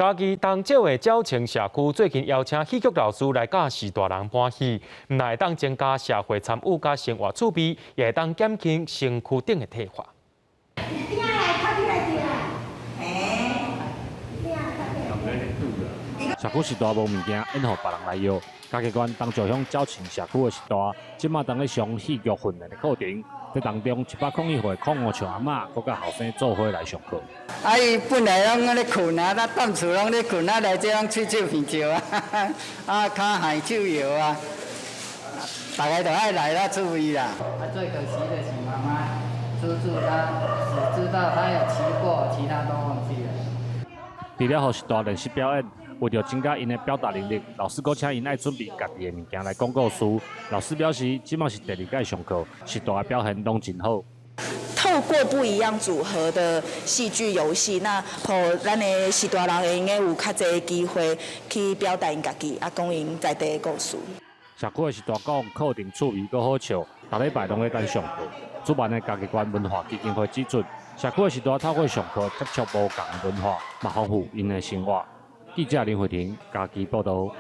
嘉義東石的鳥情社區最近邀請戲劇老師來教序大人搬戲，毋但會當增加社會參與佮生活趣味，也會當減輕身軀頂的退化。社區序大無物件，演予別人來搖。嘉義縣東石鄉鳥情社區的序大，這馬當咧上戲劇訓練的課程。佇當中，101歲孔吳笑阿嬤，閣佮後生做伙來上課。啊，伊本來攏按呢睏啊，咱踮厝攏咧睏啊，來這攏吹吹鼻笑啊，啊，跤害手搖啊，大家都愛來啦，趣味啦。啊，最可惜的是媽媽，叔叔他只知道他有騎過，其他都忘記了。除了予序大練習表演，為著增加𪜶的表達能力，老師閣請𪜶愛準備家己的物件來講故事。老師表示，這馬是第二屆上課，序大的表現攏真好。透過不一樣組合的戲劇遊戲，那予咱的序大人會用得有較濟機會去表達𪜶家己，啊，講𪜶在地的故事。社區的序大講課程趣味閣好笑，逐禮拜攏咧等上課。主辦的嘉義縣文化基金會指出，社區的序大透過上課接觸無仝的文化，嘛豐富𪜶的生活。記者林慧婷嘉義報導。